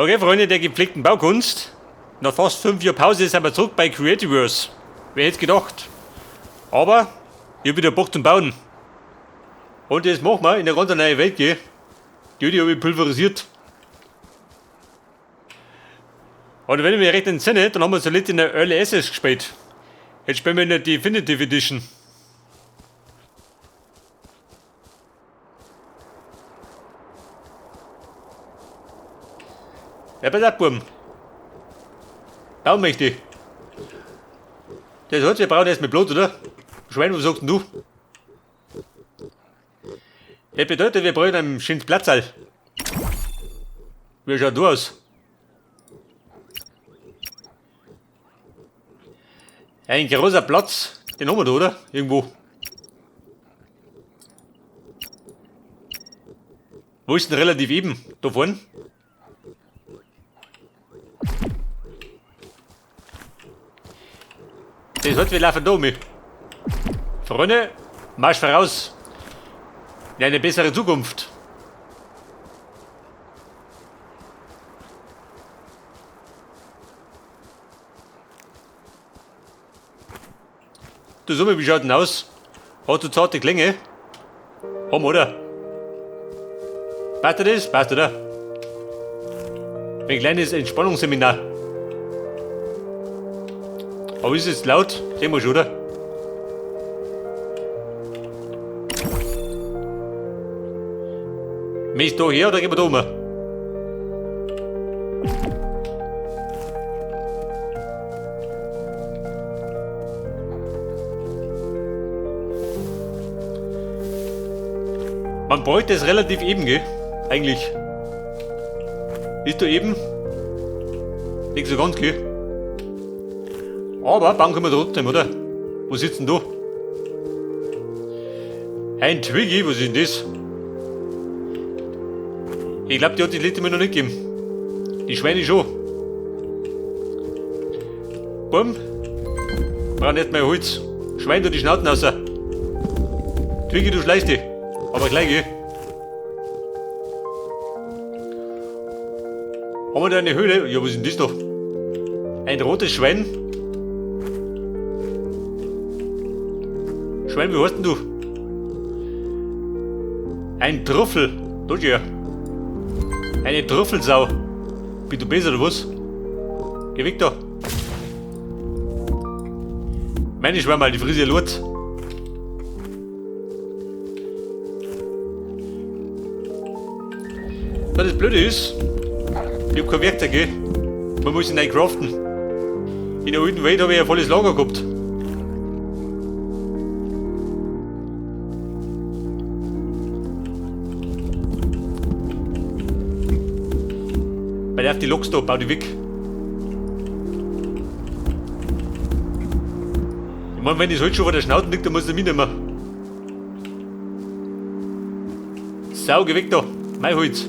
Okay, Freunde der gepflegten Baukunst. Nach fast 5 Jahren Pause sind wir zurück bei Creativerse. Wer hätte gedacht? Aber ich hab wieder Bock zum Bauen. Und das machen wir in eine ganz neue Welt, gell? Die habe ich pulverisiert. Und wenn ich mich recht entsinne, dann haben wir zuletzt in der Early Access gespielt. Jetzt spielen wir in der Definitive Edition. Ja, pass auf, Buben. Bauen möchte ich. Das heißt, wir brauchen erstmal Blut, oder? Schwein, was sagst denn du? Das bedeutet, wir brauchen einen schönen Platzsaal. Wie schaut du aus? Ein großer Platz, den haben wir da, oder? Irgendwo. Wo ist denn relativ eben? Da vorne? Das heißt, wir laufen da um. Freunde, Marsch voraus. In eine bessere Zukunft. Du Summe, wie schaut denn aus? Hast du zarte Klänge? Haben, oder? Passt dir das? Passt, oder? Ein kleines Entspannungsseminar. Aber ist es laut? Sehen wir schon, oder? Möchtest du da her oder gehen wir da um? Man bräuchte es relativ eben, gell? Eigentlich. Ist da eben? Nicht so ganz, gell? Aber bauen können wir trotzdem, oder? Wo sitzt denn du? Ein Twiggy, was ist denn das? Ich glaub, die hat die letzte Mal noch nicht gegeben. Die Schweine schon. Bumm. Brauchen nicht mehr Holz. Schwein, du die Schnauten raus. Twiggy, du schleichst dich. Aber gleich, gell? Haben wir da eine Höhle? Ja, was ist denn das da? Ein rotes Schwein? Schwein, wie heißt denn du? Ein Trüffel. Da schau her. Eine Trüffelsau. Bist du besser oder was? Geh weg da. Meine Schwärme, die frisst ja Lurt. Das Blöde ist, ich hab kein Werkzeug, gell? Man muss ihn neu craften. In der alten Welt hab ich ein volles Lager gehabt. Bei der auf die Loks da, bau die weg. Ich mein, wenn das Holz schon vor der Schnauze liegt, dann muss ich mitnehmen. Sau, geh weg da. Mein Holz.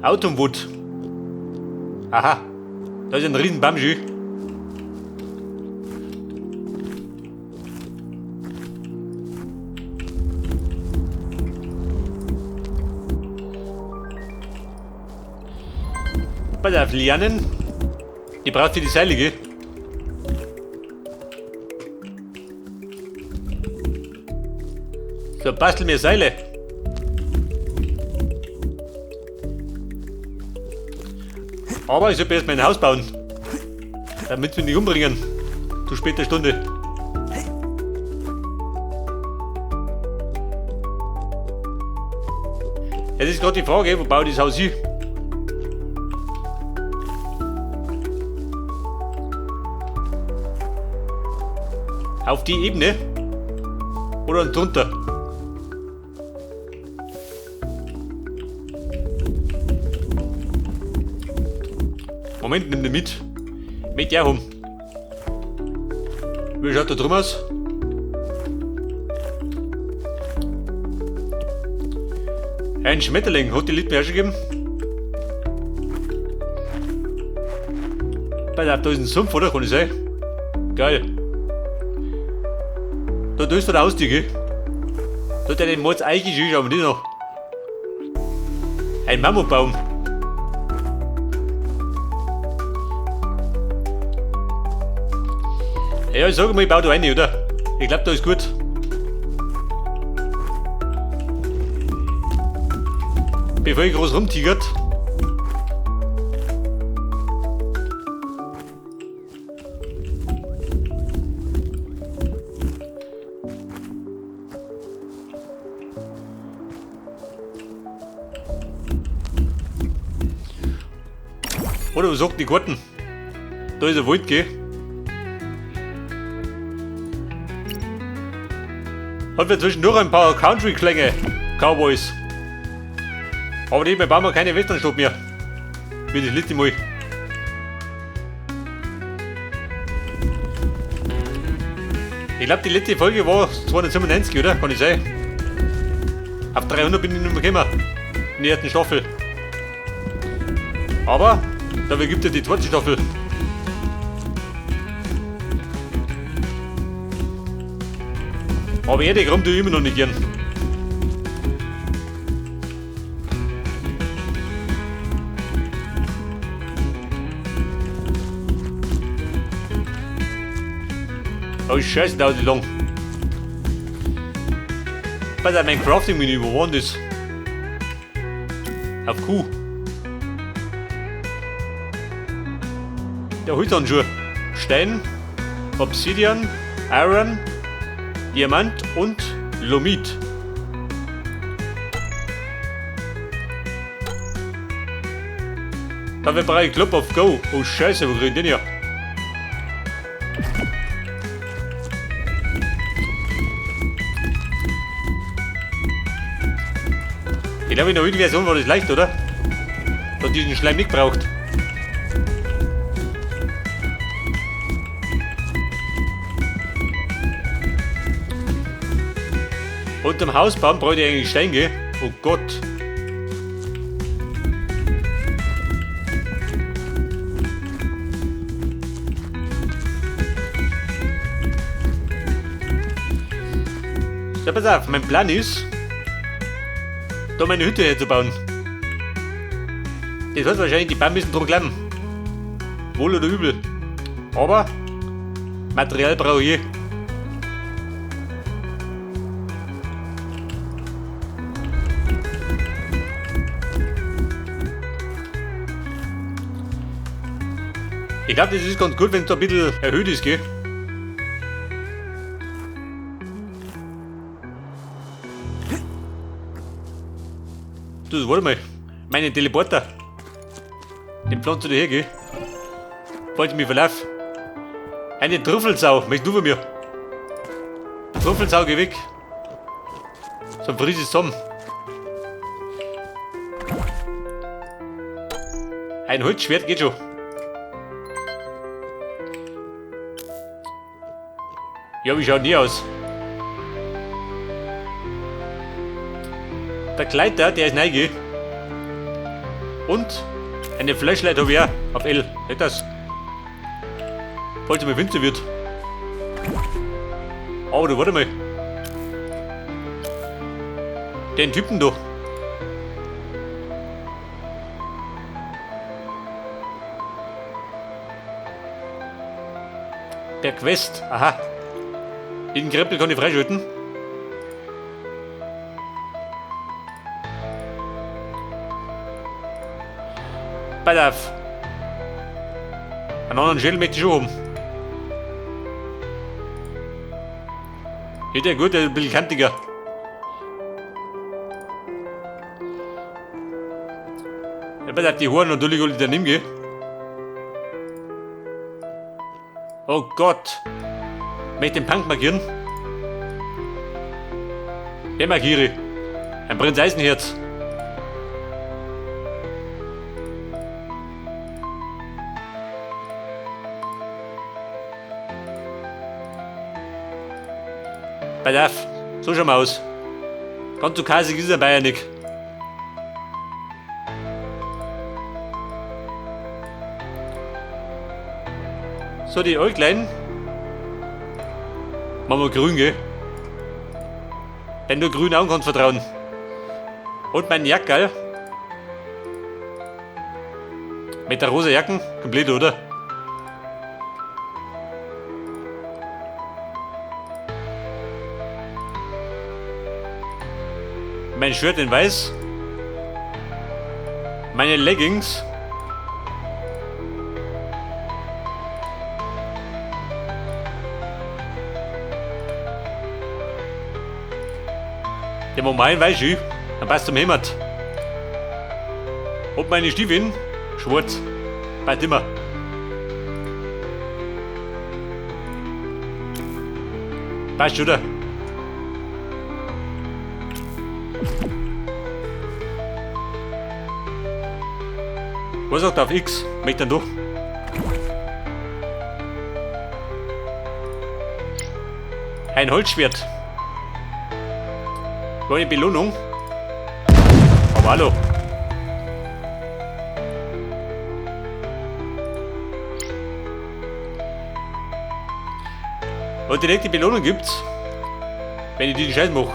Autumnwood. Aha. Da ist ein riesen Bamschi. Pass auf, Lianen. Die braucht für die Seile, gell? So, bastel mir Seile. Aber ich sollte erst mein Haus bauen. Damit wir nicht umbringen. Zu später Stunde. Jetzt ist gerade die Frage, wo baue ich das Haus hin? Auf die Ebene? Oder drunter? Moment, nimm den mit. Mit der rum. Wie schaut da drum aus? Ein Schmetterling, hat die Lied mir auch schon gegeben? Pass auf, da ist ein Sumpf, oder? Kann ich sein? Geil. Da ist der Ausstieg, gell? Da hat er den Mords eingeschickt, aber nicht noch. Ein Mammutbaum. Ja, ich sage mal, ich baue da rein, oder? Ich glaube, da ist gut. Bevor ich groß rumtigert. Oder was sagt die Karten? Da ist ein Wald, gell? Hat wir zwischendurch ein paar Country-Klänge, Cowboys. Aber nebenbei bauen wir keine Westernstadt mehr. Wie das letzte Mal. Ich glaube, die letzte Folge war 297, oder? Kann ich sein? Auf 300 bin ich nicht mehr gekommen. In der ersten Staffel. Aber dafür gibt es ja die zweite Staffel. Aber Erde kommt ich immer noch nicht gern. Oh Scheiße, dauert lang. Pass auf, mein Crafting-Menü, wo war denn das? Auf Q. Der Holzhandschuh. Stein, Obsidian, Iron, Diamant und Lomit. Da brauche ich Club auf Go. Oh Scheiße, wo krieg ich den her? Ich glaube, in der alten Version war das leicht, oder? Dass diesen Schleim nicht braucht. Und zum Hausbauen brauche ich eigentlich Stein, gell? Oh Gott. So, pass auf, mein Plan ist, da meine Hütte herzubauen. Das heißt wahrscheinlich, die Bäume müssen dran klemmen. Wohl oder übel. Aber Material brauche ich. Ich glaube, das ist ganz gut, wenn es da ein bisschen erhöht ist, gell? Du, warte mal. Meine Teleporter. Den pflanzt du dir her, gell? Falls ich mich verlauf. Eine Trüffelsau, möchtest du von mir? Trüffelsau, geh weg. So ein frisches zusammen. Ein Holzschwert geht schon. Ja, wie schaut die aus? Der Gleiter, der ist neu, gell? Und eine Flashlight habe ich auch auf L. Nicht das? Falls es mal finster wird. Aber du, warte mal. Den Typen da. Der Quest, aha. Den Krempel kann ich freischalten. Pass auf. Einen anderen Schädel möchte ich schon haben. Geht ja gut, der ist ein bisschen kantiger. Ja, pass auf, die Haare natürlich alle daneben, gell? Oh Gott. Möchte den Punk markieren? Den markiere ich. Ein Prinz Eisenherz. Pass auf, so schauen wir aus. Ganz so kasig ist er Bayern nicht. So, die Äuglein. Machen wir grün, gell? Denn nur grünen Augen kannst vertrauen. Und mein Jackerl. Mit der rosa Jacken, komplett, oder? Mein Shirt in weiß. Meine Leggings. Der Moment weiß ich, dann passt zum Heimat. Und meine Stiefel, schwarz, passt immer. Passt, oder? Was sagt auf X? Möchte dann durch. Ein Holzschwert. War eine Belohnung. Aber hallo. Und direkt die Belohnung gibt's, wenn ich diesen Scheiß mache.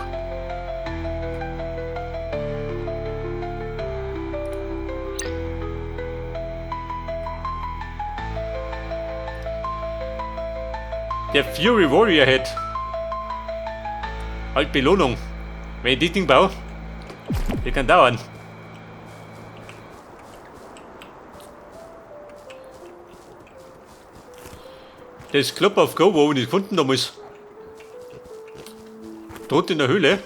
Der Fury Warrior hat halt Belohnung. Wenn ich das Ding baue, das kann dauern. Das Club of Go, wo ich nicht gefunden damals. Drunter in der Höhle.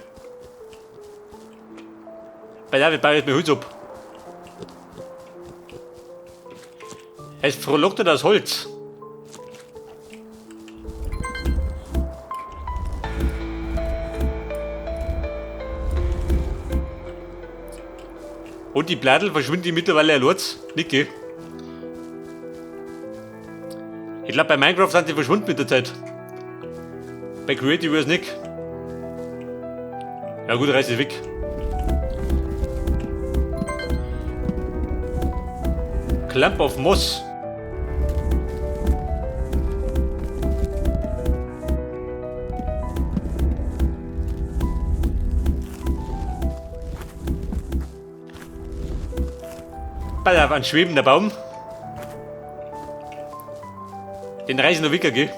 Bei der baue ich jetzt mein Holz ab. Es frohlockt das Holz. Und die Blättel verschwinden die mittlerweile allein. Nicke. Ich glaub, bei Minecraft sind die verschwunden mit der Zeit. Bei Creativerse nicht. Ja gut, reiß ich weg. Clump of Moss. Pass auf, ein schwebender Baum. Den reiß ich noch weg, gell?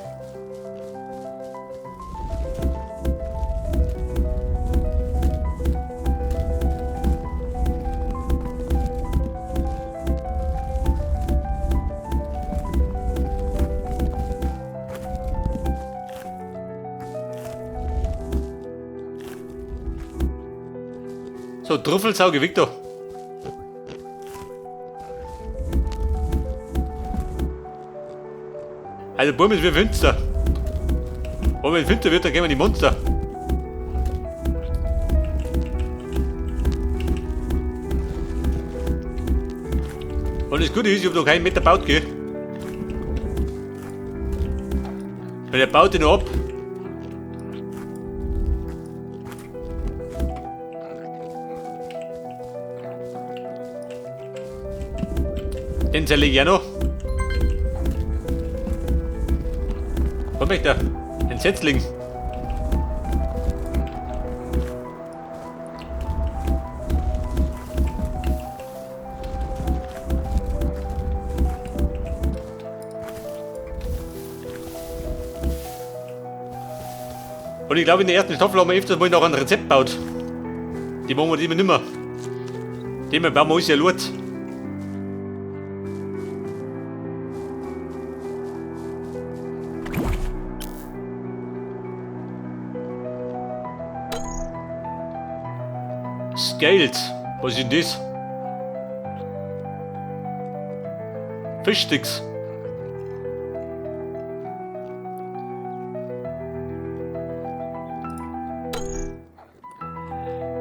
So, Trüffelsauge, weg da. Also Baum ist wie finster. Und wenn es finster wird, dann gehen wir die Monster. Und das Gute ist, ich hab noch keinen Meter gebaut, gell? Weil der baut den noch ab. Den zerlege ich auch noch. Was möchte er? Ein Setzling. Und ich glaube, in der ersten Staffel haben wir öfters mal noch ein Rezept gebaut. Die machen wir immer nimmer. Den bauen wir uns ja Lot. Scales. Was ist denn das? Fischsticks.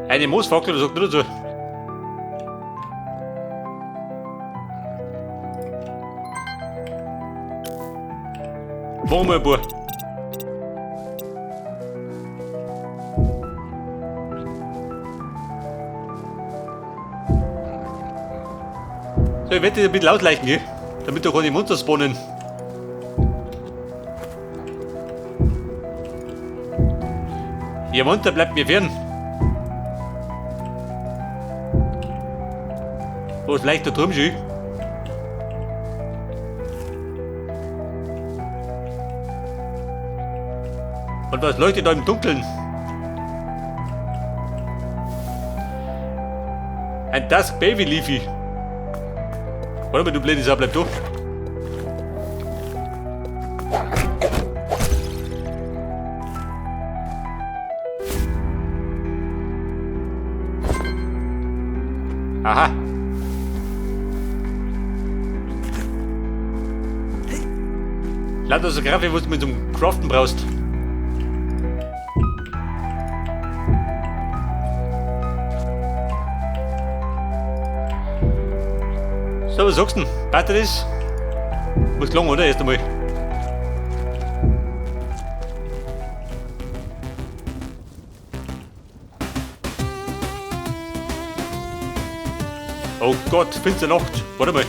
Eine Moosfackel, das sagt nur dazu. Machen wir ein paar. So, ich werde das ein bisschen ausleichen, gell? Damit da keine Monster spawnen. Ihr Monster bleibt mir fern. Wo ist leichter Turm schon? Und was leuchtet da im Dunkeln? Ein Dusk Baby Leafy. Warte mal, du blöde Sau, bleib da. Aha. Lauter so Grafik, was du mit zum Craften brauchst. So, was sagst du denn? Passt das? Muss lang, oder? Erst einmal. Oh Gott, finster Nacht. Warte mal.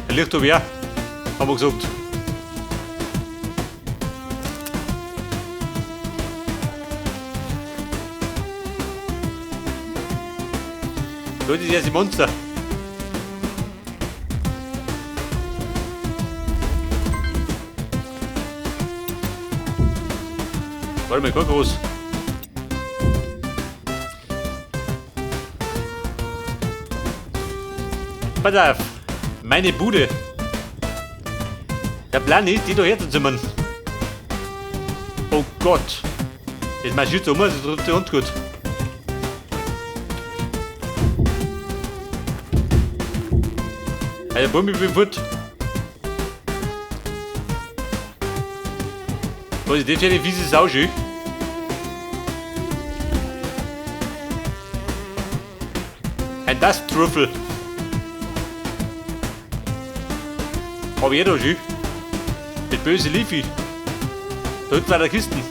Ein Licht hab ich auch. Haben wir gesagt. So, das ist erste Monster. Warte mal, guck groß. Pass auf, meine Bude. Der Plan ist, die da herzuzimmern. Oh Gott. Das marschiert so um, das tut uns gut. Also, Bummi, ich bin fort. Was ist das für eine fiese Sau, schön? Ein Dust-Trüffel. Hab ich eh da schon. Das böse Leafy. Da hinten war der Kisten.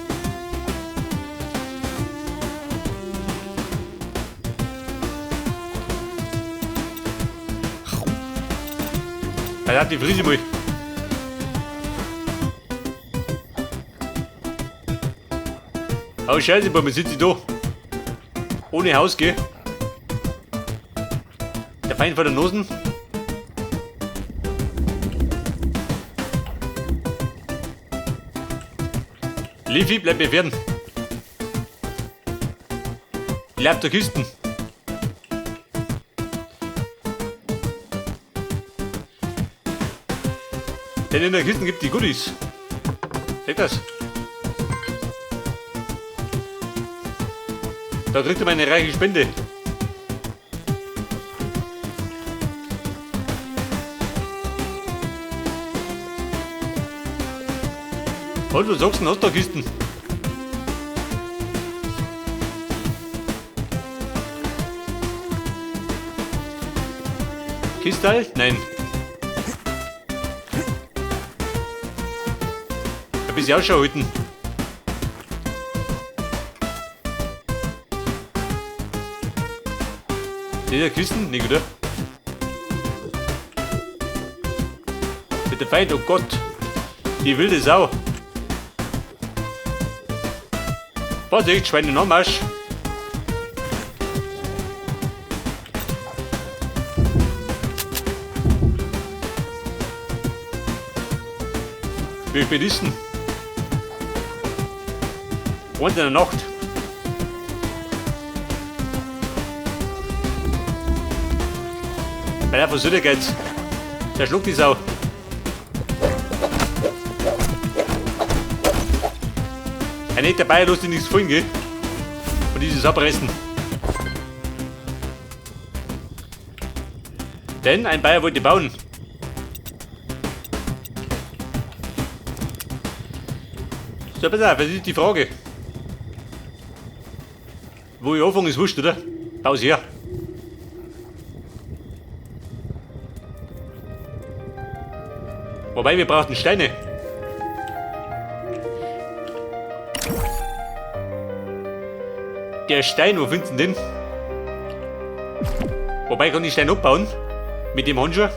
Ja, die Frise mal. Oh Scheiße, bei mir sitze ich da. Ohne Haus, gell? Der Feind vor der Nosen. Leafy, bleib mir fern. Bleib der Kisten. Denn in der Kiste gibt die Goodies. Seht das? Da kriegt er meine reiche Spende. Und du sagst, hast du da Kisten? Kistal? Nein. Ein bisschen Ausschau halten. Dieser Kisten? Nicht, oder? Mit der Feind, oh Gott! Die wilde Sau! Vorsicht, Schweine, Nomarsch! Wie spät ist denn? Und in der Nacht. Bei der Versöhne geht's. Der schluckt die Sau. Ein nicht dabei, lässt sich nichts fallen, gell? Und dieses abreißen. Denn ein Bayer wollte bauen. So, pass auf, das ist die Frage. Wo ich anfange, ist wurscht, oder? Pause her. Wobei, wir brauchten Steine. Der Stein, wo findest du denn den? Wobei, kann ich Stein abbauen? Mit dem Handschuh?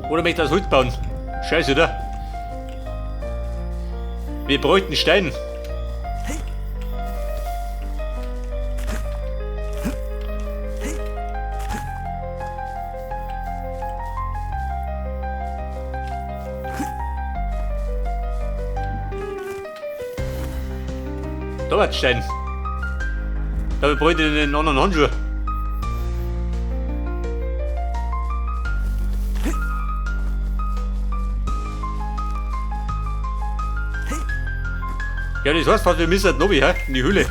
Oder möchte ich das Holz bauen? Scheiße, oder? Wir bräuchten Stein. Vorwärtsstein. Da brauche ich den anderen Handschuh. Ja, das heißt, wir müssen halt noch, hä? In die Höhle.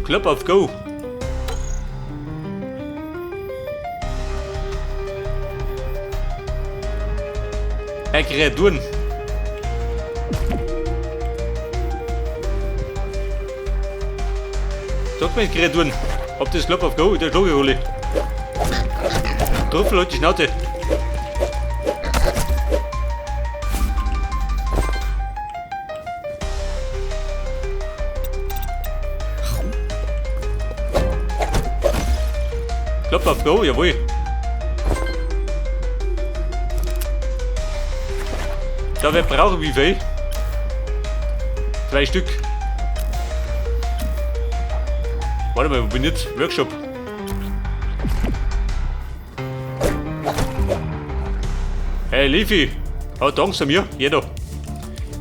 Klopp auf Go. Hey, Kreaturen. Sag mir Kreaturen. Ob das Klopp auf Go, der Schogehole. Trüffel hat die Schnauze. Klopp auf Go, jawohl. Da wir brauchen wie viel? 2 Stück. Warte mal, wo bin ich jetzt? Workshop. Hey Leafy, hat Angst vor mir? Jeder.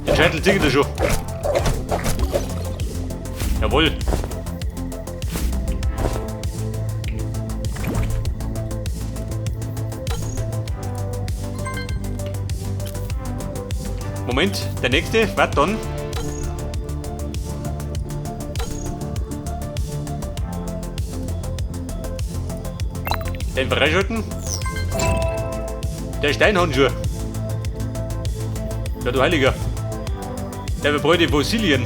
Den Scheitel zieht er schon. Jawohl. Moment, der nächste, warte dann. Den freischalten. Der Steinhandschuh. Ja, du Heiliger. Der braucht die Fossilien.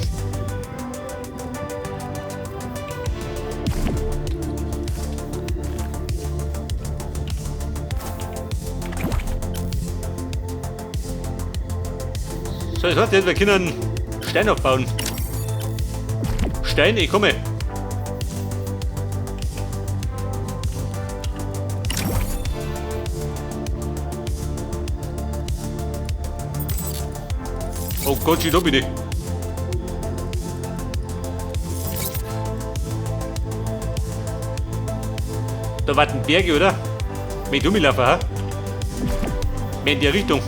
So, das heißt, wir können Stein aufbauen. Stein, ich komme. Oh Gott, da bin ich. Da warten Berge, oder? Mit rumlaufen, hä? Mehr in die Richtung.